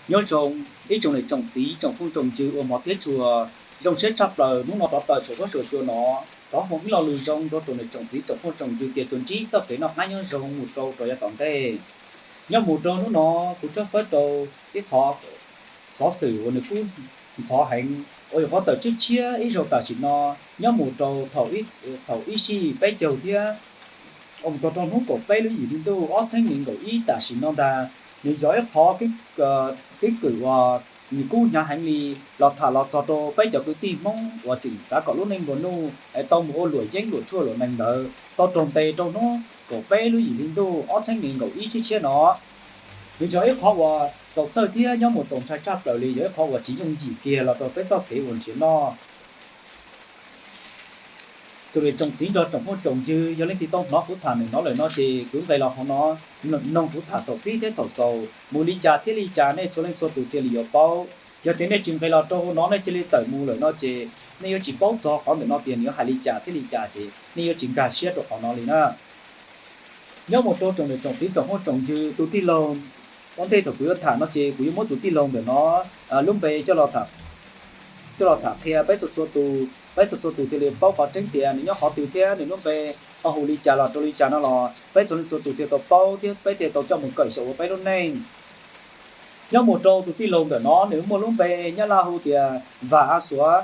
Nyob zoo ib tsoom niam tsoom txiv tsoom phooj tsoom ywg ua hmov thiab tshua, zoo siab tshaj plaws hnub no rov tawm saum huab saum cua no, rov foom ib lo lus zoo rau tsoom niam tsoom txiv tsoom phooj tsoom ywg tias tsuas ntsib txoj kev noj qab nyob zoo mus rau rau yav tom ntej. Nyob mus rau hnub no, kuv tshawb fawb rau ib qhov xov xwm uas nws kub ntxhov heev uas yog qhov tawm tshiab tshiab ib zaug tam sim no, nyob mus rau thaum ib sij peb caug thiab mus txog rau hnub kaum peb lub yim hli ntuj ob txhiab nees nkaum ib tam sim no ntag. Nws yog ib qhov keeb kwm uas nws kub hnyav heev li los tham los txog rau peb cov kwv tij Hmoob uas tseem xav kom lub neej nplua nuj es tau mus ua luam yeeb luam tshuaj luam nees ntawd tau raug ntes rau hnub kaum peb lub yim hli ntuj ob txhiab nees nkaum ib tshiab tshiab no. Nws yog ib qhov uas txaus txhawj thiab nyob mus txaus ntshai tshaj plaws li, yog ib qhov uas tsis yooj yim kiag los rau peb txoj kev uas nrhiav noj. Tsoom niam tsoom txiv nrog tsoom phooj tsoom ywg, yog leej twg tau hnov kuv tham ntawm no lawm no ces kuv nqis los hauv no, noog kuv tham thaum pib thiab thaum xaus mus li cas thiab li cas nej txhua leej txhua tus thiaj li yuav paub. Yog tias nej tsis nqis los rau hauv no nej cia li tawm mus lawm no ces nej yuav tsis paub txog qhov ntawm no tias nws yuav hais li cas thiab li cas ces nej yuav tsis nkag siab rau qhov no li na. Nyob mus rau tsoom niam tsoom txiv tsoom phooj tsoom ywg, tus tij laug ua ntej thaum kuv yuav tham no ces kuv yuav muab tus tij laug ntawm no lub npe coj los tham qhia peb txhua txhua tus, peb txhua txhua tus thiaj li paub qhov tseeb tias nws nyob qhov twg thiab nws lub npe ho hu li cas los rau li cas no los peb txhua leej txhua tus thiaj tau paub thiab peb thiaj tau coj mus kawm xyaum ua peb lub neej. Nyob mus rau tus tij laug ntawm no nws muaj lub npe Nyab Laj hu tias Vam A Suav,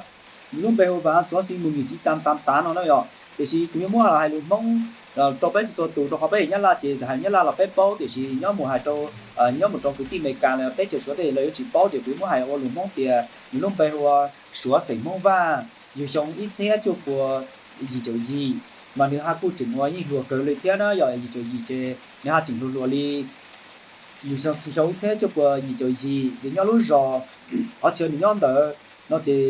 lub npe hu Vam A Suav xi mus nyim tsis txas tav tav no na yom. Tiam sis kuv yuav muab hais lus Hmoob rau peb txhua txhua tus, rau qhov peb yog Nyab Laj ces txawm hais Nyab Laj los peb paub, tiam sis nyob mus hais rau, nyob mus rau kwv tij Amelikas los teb chaws Suav tej lawv yuav tsis paub ces kuv yuav muab hais ua lus Hmoob tias nws lub npe hu ua Suav xeem Hmoob Vaj, yug xyoo ib txhiab cuaj pua yim caum yim, mas nws haj kuj tseem ua yeej hluas kawg li thiab na, yog yim caum yim ces nws haj tseem hluas hluas li. Yug xyoo ib txhiab cuaj pua yim caum yim ces nyob lub zos qhov chaw nws nyob ntawd no ces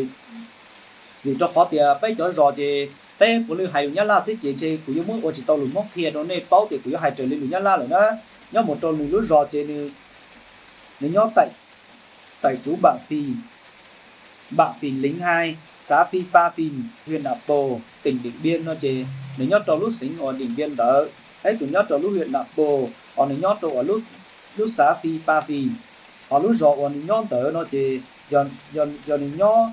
vim rau qhov tias peb cov zos ces peb puav leej hais lus Nyab Laj xwb ces ntshe kuv yuav muab ua tsis tau lus Hmoob qhia rau nej paub ces kuv yuav hais raws li lus Nyab Laj lawm na. Nyob mus rau nws lub zos ces nws nyob tại trú bản Phì, bản Phì Lĩnh hai, xã Phi Pa Phìn, huyện Nậm Pồ, tỉnh Điện Biên no ces nws nyob rau lub xeev uas Điện Biên ntawd, thiab tseem nyob rau lub huyện Nậm Pồ, ho nws nyob rau uas lub xã Phi Pa Phìn, ho lub zos uas nws nyob ntawd no ces yog nws nyob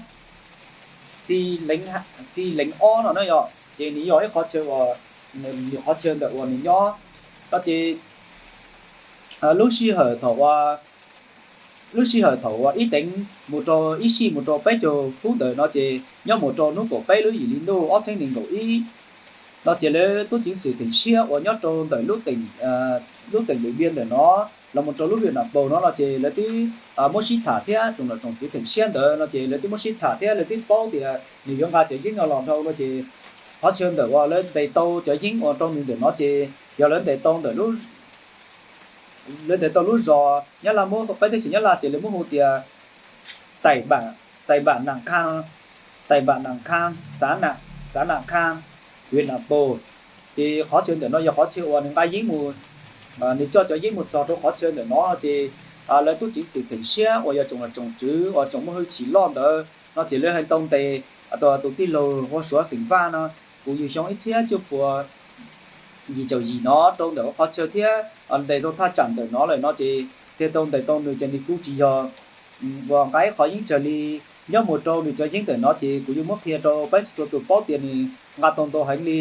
Phi Lĩnh ob no na yom, ces nws yog ib qhov chaw uas, qhov chaw ntawm uas nws nyob no ces lub sij hawm thaum lub sij hawm thaum uas ib teev mus rau ib sij mus rau peb caug phút ntawm no ces nyob mus rau hnub kaum peb lub yim hli ntuj ob txhiab nees nkaum ib no ces lawv tub ceev xwm theem siab uas nyob rau ntawm lub teem Điện Biên ntawm no los mus rau lub huyện Nậm Pồ no no ces lawv twb muab sib tham thiab tsoom nom tsoom tswv theem siab ntawd no ces lawv twb muab sib tham thiab lawv twb paub tias nws yuav nqa cov yeeb no los dhau no ces qhov chaw ntawm uas lawv ntes tau cov yeeb uas rau nws ntawm no ces yog lawv ntes tau ntawm lub, lawv ntes tau lub zos Nyab Laj muab, peb teb chaws Nyab Laj ces lawv muab hu tias Tais Nam Kha, Tais Nam Kha, xã Nà, xã Nà Kha, huyện Nậm Pồ. Ces qhov chaw ntawm no yog qhov chaw uas nws nqa yeeb mus, nws coj cov yeeb mus txog rau qhov chaw ntawm no ces lawv tub ceev xwm theem siab uas yog tsoom nom tsoom tswv uas tsoom muaj hwj chim loj ntawd no ces lawv haj tau ntes tus tij laug hu ua Suav xeem Vaj no, kuv yug xyoo ib txhiab cuaj pua yim caum yim no rau ntawm qhov chaw thiab ntes rau thaj tsam ntawm no lawm no ces thiaj tau ntes tau nws ces nws kuj tsis yog uas nqa ib qho yeeb tsawg li. Nyob mus rau nws cov yeeb ntawm no ces kuv yuav muab qhia rau peb txhua tus paub tias nws nqa tau ntau heev li.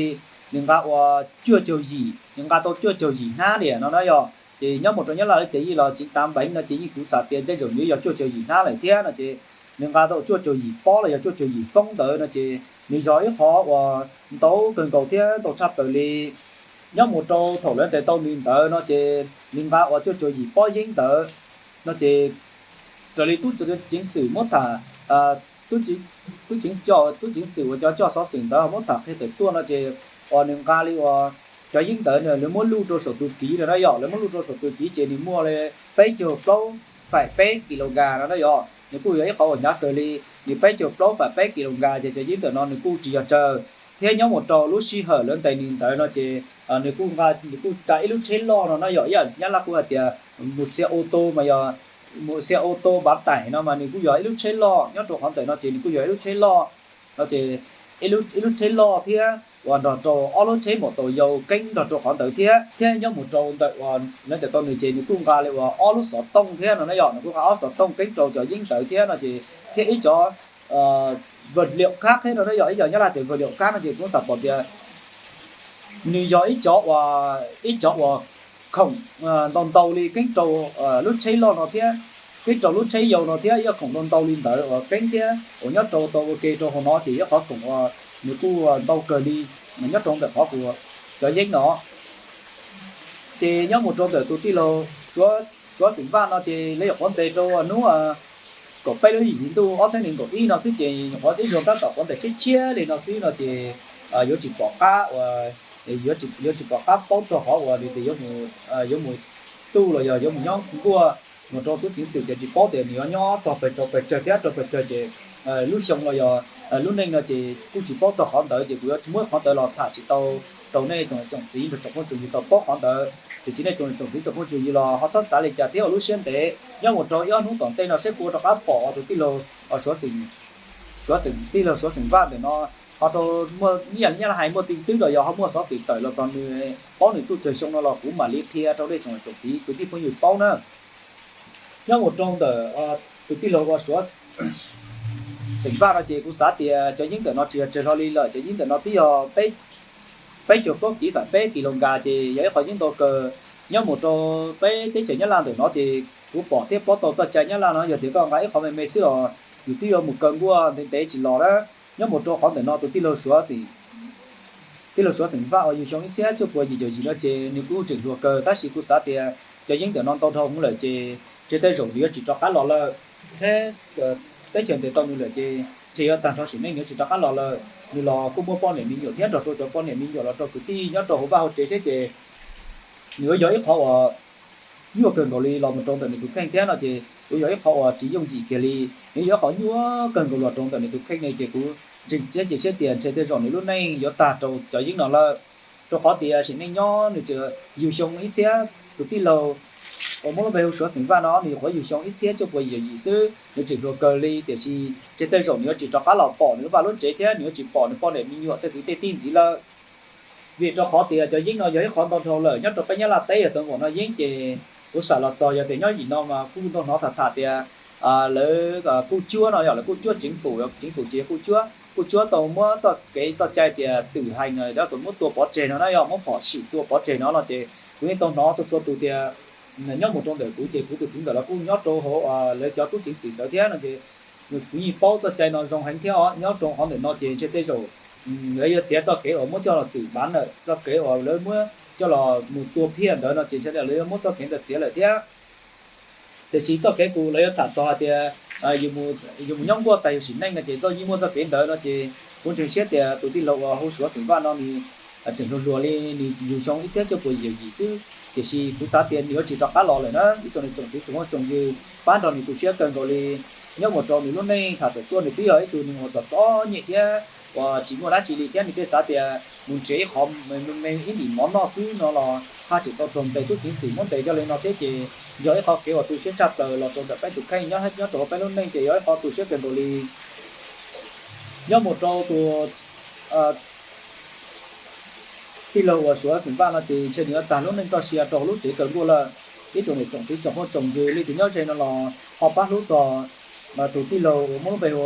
Nws nqa uas cuaj caug yim, nws nqa tau cuaj caug yim hnab diam no na yom. Ces nyob mus rau Nyab Laj lawv tias yeej los chín tám bánh no ces yeej kuv xav tias tej zaum nws yog cuaj caug yim hnab lawm thiab no ces nws nqa tau cuaj caug yim pob los yog cuaj caug yim foob ntawd no ces nws yog ib qhov uas ntau kawg nkaus thiab ntau tshaj plaws li. Nyob mus rau thaum lawv ntes tau nws ntawd no ces nws nqa uas cuaj caug yim pob yeeb ntawd no ces raws li tub ceev xwm muab tham, tub ceev, tub ceev xwm uas cov coj xov xwm ntawd muab tham qhia tawm tuaj no ces uas nws nqa li uas cov yeeb ntawd lawv muab luj rau saum tus kiv no na yom, lawv muab luj rau saum tus kiv ces nws muaj li peb caug plaub faim peb kis lus nkas no na yom. Nws kuj yog ib qhov uas hnyav kawg li, nws peb caug plaub faim peb kis lus nkas ces cov yeeb ntawm no nws kuj tsis yog tsawg. Thiab nyob mus rau lub sij hawm lawv ntes nws ntawd no ces nws kuj nqa, nws kuj tsa ib lub tsheb loj no na yom, ib yam Nyab Laj kuj hais tias mus xe ô tô mas yog, mus xe ô tô bán tải no mas nws kuj yog ib lub tsheb loj, nyob rau qhov ntawm no ces nws kuj yog ib lub tsheb loj no ces ib lub tsheb loj thiab uas nrog rau ob lub tsheb maus taus yau keeb nrog rau qhov ntawd thiab. Thiab nyob mus rau ntawm uas lawv tawm tau nws ces nws kuj nqa li uas ob lub xov tooj thiab no na yog, nws kuj nqa ob xov tooj keeb rau cov yeeb ntawd thiab no ces thiab ib cov vwm liam kab thiab no na yog, ib cov nyab laj tias vwm liam kab no ces kuv xam pom tias nws yog ib cov uas, ib cov uas khoom ntau ntau li keeb rau lub tsheb loj no thiab, keeb rau lub tsheb yau no thiab, ib khoom ntau ntau li ntawd uas keeb thiab uas nyob rau tau ua ke rau hauv no ces ib qhov khoom uas nws kuj ntau kawg li nyob rau ntawm qhov uas cov yeeb no. Ces nyob mus rau ntawm tus tij laug Suav Xeem Vaj no ces lawv yuav qhuav ntes rau hnub kaum peb lub yim hli ntuj ob txhiab nees nkaum ib no xwb ces qhuav ib zaug tab tom qhuav ntes tshiab tshiab li no xwb no ces yuav tsis pom qab uas, yuav tsis pom qab paub txog qhov uas nws tias yuav mus tuj los yog yuav mus nyob nkuaj mus rau tub ceev xwm ces tsis paub tias nws yuav nyob txog pes tsawg pes tsawg thiab rau pes tsawg ces lub xyoo los yog lub neej no ces kuj tsis paub txog qhov ntawd ces kuv yuav muab qhov ntawd los tham tsis tau rau nej tsoom niam tsoom txiv nrog tsoom phooj tsoom ywg tau paub qhov ntawd. Tiam sis nej tsoom niam tsoom txiv tsoom phooj tsoom ywg los ho txhob xav li cas thiab ua lub siab ntev, nyob mus rau ib ob hnub tom ntej no seb kuv rov qab pom tus tij laug Suav Xeem, Suav Xeem, tij laug Suav Xeem Vaj ntawm no ho rau muaj ib yam li nyab laj hais muaj tin twb los yog ho muaj xov xwm tawm los txog nws, paub nws tuj tsawg xyoo no los kuv mam li qhia rau nej tsoom niam tsoom txiv kwv tij phooj ywg paub na. Nyob mus rau ntawm tus tij laug ua Suav Xeem Vaj no ces kuv xav tias cov yeeb ntawm no tsis yog tsawg hlo li lawm, cov yeeb ntawm no twb yog peb caug plaub kiv fam peb kis lus nkas ces yog ib qhov yeeb ntau kawg. Nyob mus rau peb teb chaws Nyab Laj ntawm no ces kuv pom thiab paub tau txoj cai Nyab Laj no yog tias koj nqa ib qhov me me xwb los yus twb yuav mus kaw nkuaj ntev ntev tsis los na. Nyob mus rau qhov ntawm no tus tij laug Suav Xeem, tij laug Suav Xeem Vaj uas yug xyoo ib txhiab cuaj puas yim caum yim no ces nws kuj tseem hluas kawg tab sis kuv xav tias cov yeeb ntawm no ntau dhau hwv lawm ces ntshe tej zaum nws yuav tsis rov qab los lawm thiab. Teb chaws ntes tau nws lawm ces ntshe yuav tag nrho sim neej nws yuav tsis rov qab los lawm. Nws los kuj muaj poj niam me nyuam thiab nrog rau cov poj niam me nyuam los rau kwv tij nyob rau hauv vaj hauv tsev thiab ces nws yuav yog ib qhov uas nyuaj kawg nkaus li los mus rau ntawm nws tus kheej thiab no ces yuav yog ib qhov uas tsis yooj yim kiag li. Nws yog ib qhov nyuaj kawg nkaus los rau ntawm nws tus kheej ne ces kuv ntseeg thiab cia siab tias ntshe tej zaum nws lub neej yuav tag rau cov yeeb no lawm. Rau qhov tias sim neej nyob nws tseem yug xyoo ib txhiab, tus tij laug uas muab lub npe hu Suav Xeem Vaj no nws nyuam qhuav yug xyoo ib txhiab cuaj puas yim caum yim xwb, nws tseem hluas kawg li tiam sis ntshe tej zaum nws yuav tsis rov qab los pom nws lub vaj lub tsev thiab nws yuav tsis pom nws poj niam me nyuam tej kwv tej tij ntxiv lawm. Vim rau qhov tias cov yeeb no yog ib qhov ntau dhau lawm nyob rau peb Nyab Laj teb yog tau npaum no yeeb ces kuv xam los txog yog tias nyob yim no mas kuj ntau hnov tham tham tias lawv kuj cuab no yog lawv kuj cuab ceev fum, ceev fum ces kuj cuab, kuj cuab tau muab txoj kev txoj cai tias twm hees no cov kuj muab tua pov tseg no na yog muab phom sim tua pov tseg no no ces kuv yeej tau hnov txhua txhua tus tias nyob mus rau ntawm kuv ces kuv tus txiv ntxawm los kuj nyob rau hauv lawv cov tub ceev xwm ntawd thiab no ces kuv yeej paub txoj cai no zoo heev thiab os. Nyob rau qhov ntawm no ces ntshe tej zaum lawv yuav txiav txoj kev uas muab coj los xwm mav ntawd, txoj kev uas lawv muab coj los mus tua phiaj ntawd no ces ntshe lawv yuav muab txoj kev ntawd txiav lawm thiab. Tiam sis txoj kev kuv lawv yuav tham txog hais tias yus mus nyob nkuaj tag yus sim neej no ces txoj yeej muaj txoj kev ntawd no ces kuv ntseeg siab tias tus tij laug uas hu Suav Xeem Vaj no nws tseem hluas hluas li, nws yug xyoo ib txhiab cuaj puas yim caum yim xwb tiam sis kuv xav tias nws yuav tsis rov qab los lawm na. Ib tsoom niam tsoom txiv tsoom phooj tsoom ywg pab nrog nws tu siab kawg nkaus li. Nyob mus rau nws lub neej tham tawm tuaj nws twb yog ib tug neeg uas txom txom nyem thiab uas tsis muaj dab tsi li thiab nws thiaj xav tias mus nrhiav ib qho me me ib ntim mov noj xwb no los haj tseem tau raug ntes tub ceev xwm muab ntes coj li no thiab ces yog ib qho kev uas tu siab tshaj plaws los rau ntawm peb tus kheej nyob nyob rau hauv peb lub neej ces yog ib qho tu siab kawg nkaus li. Nyob mus rau tus tij laug uas Suav Xeem Vaj no ces ntshe nws yuav tag lub neej txoj sia rau hauv lub tsev kaw nkuaj lawm. Ib tsoom niam tsoom txiv tsoom phooj tsoom ywg leej twg nyob ze no los ho pab hlub txog tus tij laug uas muab lub npe hu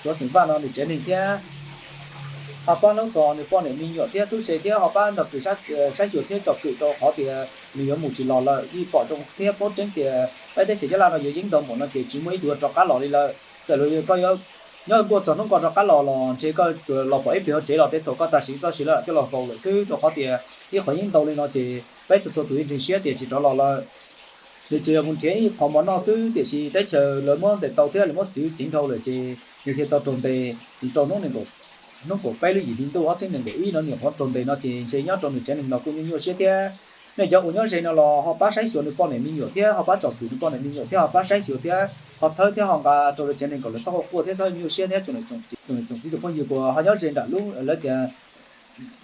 Suav Xeem Vaj no nws tsev neeg thiab ho pab hlub txog nws poj niam me nyuam thiab tub se thiab ho pab nrog kws saib xyuas thiab tsom kwm rau qhov tias nws yuav mus tsis los lawm. Yeej pom zoo thiab paub tseeb tias peb teb chaws Nyab Laj no yuav yeeb ntau npaum no ces tsis muaj ib tug rov qab los li lawm. Txawm los koj nyob nkuaj txog hnub koj rov qab los los ntshe koj tsuas los pom ib pliag hauv tsev los tej thaum koj tag sim txoj sia lawm coj los faus lawm xwb rau qhov tias ib qhov yeeb ntau li no ces peb txhua txhua tus yeej ntseeg siab tias tsis rov los lawm. Nws tsuas yog mus nrhiav ib qho mov noj xwb tiam sis teb chaws lawv muab ntes tau thiab lawv muab txwv ceev dhau lawm ces nws thiaj tau raug ntes rau hnub kaum peb lub yim hli ntuj ob txhiab nees nkaum ib no nws qhuav raug ntes no ces ntshe nyob rau nws tsev neeg no kuj nyuaj nyuaj siab thiab. Nej cov uas nyob ze no los ho pab saib xyuas nws poj niam me nyuam thiab ho pab tsom kwm nws poj niam me nyuam thiab ho pab saib xyuas thiab ho txhawb thiab ho nqa rau lawv tsev neeg kom lawv txhob quaj quaj thiab txhob nyuaj siab thiab tsoom niam tsoom txiv tsoom phooj ywg uas ho nyob ze nram lub lawv tias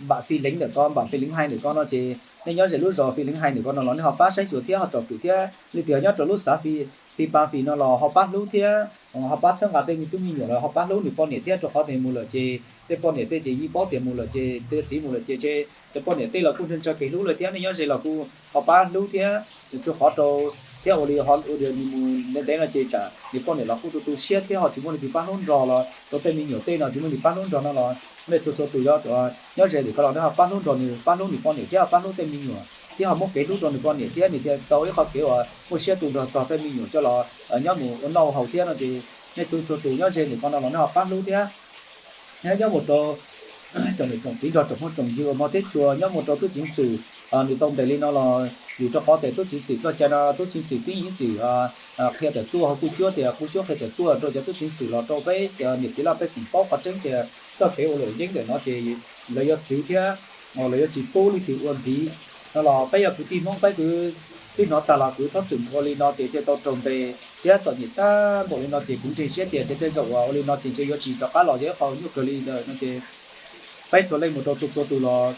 npam Fi Leev ntawm ko, npam Fi Leev Hais ntawm ko no ces nej nyob ze lub zos Fi Leev Hais ntawm ko no los nej ho pab saib xyuas thiab ho tsom kwm thiab leej twg nyob rau lub xav Fi, Fi Pa Fi no los ho pab hlub thiab ho pab txhawb nqa tej me tub me nyuam los ho pab hlub nws poj niam thiab, rau qhov tias mus lawm ces tej poj niam tej ces yeej paub tias mus lawm ces tej txiv mus lawm ces ntshe cov poj niam tej los kuj ntshaw ntshaw kev hlub lawm thiab. Nej nyob ze los kuj ho pab hlub thiab, txhua qhov rau, thiab ua li ho ua li nws mus ntev ntev no ces tsam nws poj niam los kuj tu tu siab thiab ho tsis muaj leej twg pab hlub nrog los rau tej me nyuam tej no tsis muaj leej twg pab hlub nrog no los nej txhua txhua tus nyob ze tim ko los nej ho pab hlub nrog nws, pab hlub nws poj niam thiab pab hlub tej me nyuam thiab ho muab kev hlub rau nws poj niam thiab nws thiaj tau ib qhov kev uas muaj siab tu nrog txog tej me nyuam coj los nyob mus ua noj haus thiab no ces nej txhua txhua tus nyob ze tim ko no los nej ho pab hlub thiab. Nyob mus rau tsoom niam tsoom txiv nrog tsoom phooj tsoom ywg uas hmov thiab tshua, nyob mus rau tub ceev xwm, nws tau ntes li no los vim rau qhov tias tub ceev xwm txoj cai no tub ceev xwm twb yeej txwm qhia tawm tuaj hauv kuj cuab tias kuj cuab qhia tawm tuaj rau cov tub ceev xwm los rau peb niam txiv laj pej xeem paub qhov tseeb tias txoj kev ua luam yeeb ntawm no ces lawv yuav txwv thiab lawv yuav tsis pub leej twg ua ntxiv no los peb yog kwv tij Hmoob peb kwv twb hnov tag los kwv txhob txwm ua li no ces thiaj tau raug ntes thiab txom nyem tag npaum li no ces kuv ntseeg siab tias tej zaum uas ua li no ces ntshe yuav tsis rov qab los yog ib qho nyuaj kawg li ntawm no ces peb txhua leej mus rau txhua txhua tus los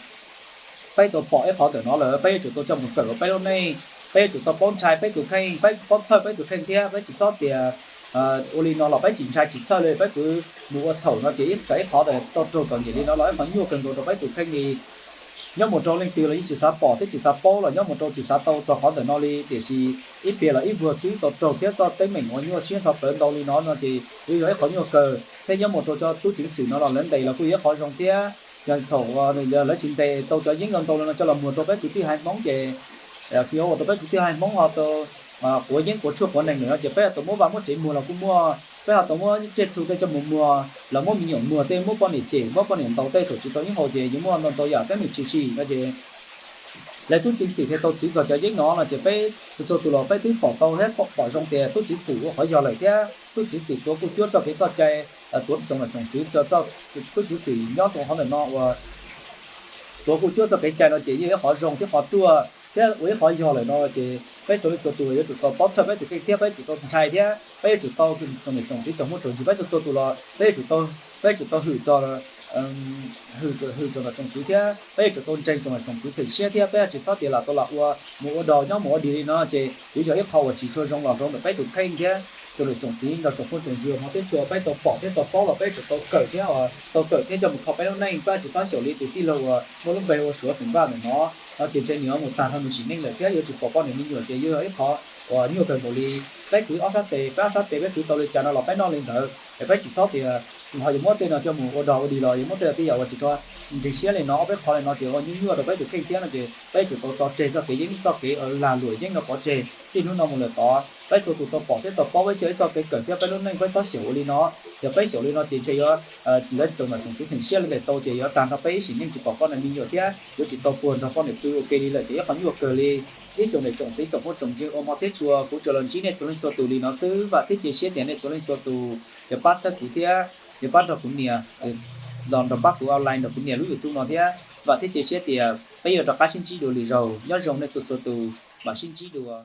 peb tau pom ib qhov ntawm no lawm peb yuav tsum tau coj mus kawm rau peb lub neej, peb yuav tsum tau paub ntshai peb tus kheej, peb paub txhawj peb tus kheej thiab peb tsis txhob tias ua li no los peb tsis ntshai tsis txhawj li, peb kwv mus ua txhaum no ces ib tsam ib qhov tau raug txom nyem li no los ib qhov nyuaj kawg nkaus rau peb tus kheej li. Nyob mus rau leej twg los yeej tsis xav pom thiab tsis xav paub los nyob mus rau tsis xav tau txog qhov ntawm no li, tiam sis ib pliag los ib vuag xwb tau raug thiab txoj teeb meem uas nyuaj siab ntxhov plawv ntau li no no ces yuav yog ib qhov nyuaj kawg thiab nyob mus rau cov tub ceev xwm no los lawv ntes los kuj yog ib qhov zoo thiab. Yog thaum lawv tsis ntes tau cov yeeb ntau ntau li no coj los muag rau peb kwv tij haiv Hmoob ces kuj yuav ua rau peb kwv tij haiv Hmoob ho tau quav yeeb quav tshuaj quav nees lawm no ces peb ho tau muab vaj muab tsev muag los kuj muaj, peb ho tau muab tsiaj txhu tej coj mus muag los muab me nyuam muag tej, muab poj niam cem, muab poj niam ntaus tej thaum tsis tau yeeb haus ces yuav muaj ntau ntau yam teeb meem tshwm sim no ces lawv tub ceev xwm thiaj tau txwv txog cov yeeb no no ces peb txhua txhua tus los peb twb pom tau thiab pom zoo tias tub ceev xwm ua qhov yog lawm thiab tub ceev xwm tuav kuj cuab txoj kev txoj cai, tuav tsoom nom tsoom tswv, tub ceev xwm nyob rau qhov ntawm no uas tuav kuj cuab txoj kev cai no ces yog ib qhov zoo thiab qhov ruaj thiab ua ib qhov yog lawm no ces peb txhua leej txhua tus yuav tsum tau paub txhawj peb tus kheej thiab peb yuav tsum tau ntshai thiab peb yuav tsum tau tsoom niam tsoom txiv tsoom phooj tsoom ywg peb txhua txhua tus los peb yuav tsum tau, peb yuav tsum tau hwm txog hwm tsoom nom tsoom tswv thiab peb yuav tsum tau ntseeg tsoom nom tsoom tswv theem siab thiab peb yuav tsis txhob tias lam tau lam ua mus ua dog nyob mus ua dig li no ces yuav yog ib qho uas tsis tshua zoo los rau ntawm peb tus kheej thiab tsoom niam tsoom txiv nrog tsoom phooj tsoom ywg hmov thiab tshua peb tau pom thiab tau paub los peb yuav tsum tau kawm thiab, tau kawm thiab coj mus kho peb lub neej, peb yuav tsis txhob xyaum li tus tij laug uas muaj lub npe ua Suav xeem Vaj ntawm no no ces ntshe nws yuav mus tag nrho nws sim neej lawm thiab yuav tsis pom poj niam me nyuam ces yuav yog ib qho uas nyuaj kawg nkaus li. Peb kwv ob sab tes, peb ob sab tes peb kwv tau li cas no los peb noj li ntawd es peb tsis txhob tias ho yuav muab tej no coj mus ua dog ua dig los yuav muab tej tej yam uas tsis tshua ntseeg siab li no, ob peb qho li no ces ua nyuaj nyuaj rau peb tus kheej thiab no ces peb yuav tsum tau tso tseg txoj kev yeeb txoj kev lag luam yeeb no pov tseg txij hnub no mus lawm tod. Peb txhua tus tau pom thiab tau paub peb coj ib txoj kev kawm thiab peb lub neej peb txhob xyaum ua li no. Yog peb xyaum li no ces ntshe yuav lawv tsoom nom tsoom tswv theem siab li ntawm tau ces yuav tag nrho peb ib sim neej tsis pom poj niam me nyuam thiab yuav tsis tau puag nrog poj niam pw ua ke li lawm ces ib qho nyuaj kawg li. Ib tsoom niam tsoom txiv tsoom phooj tsoom ywg uas hmov thiab tshua, kuv tsuas los ntsib nej txhua leej txhua tus li no xwb. Vam thiab cia siab tias nej txhua leej txhua tus yuav pab txhawb kuv thiab los nrog pab kuv online nrog kuv nias lub YouTube no thiab. Vam thiab cia siab tias peb yuav rov qab sib ntsib dua lwm zaus. Nyob zoo nej txhua txhua tus, mam sib ntsib dua.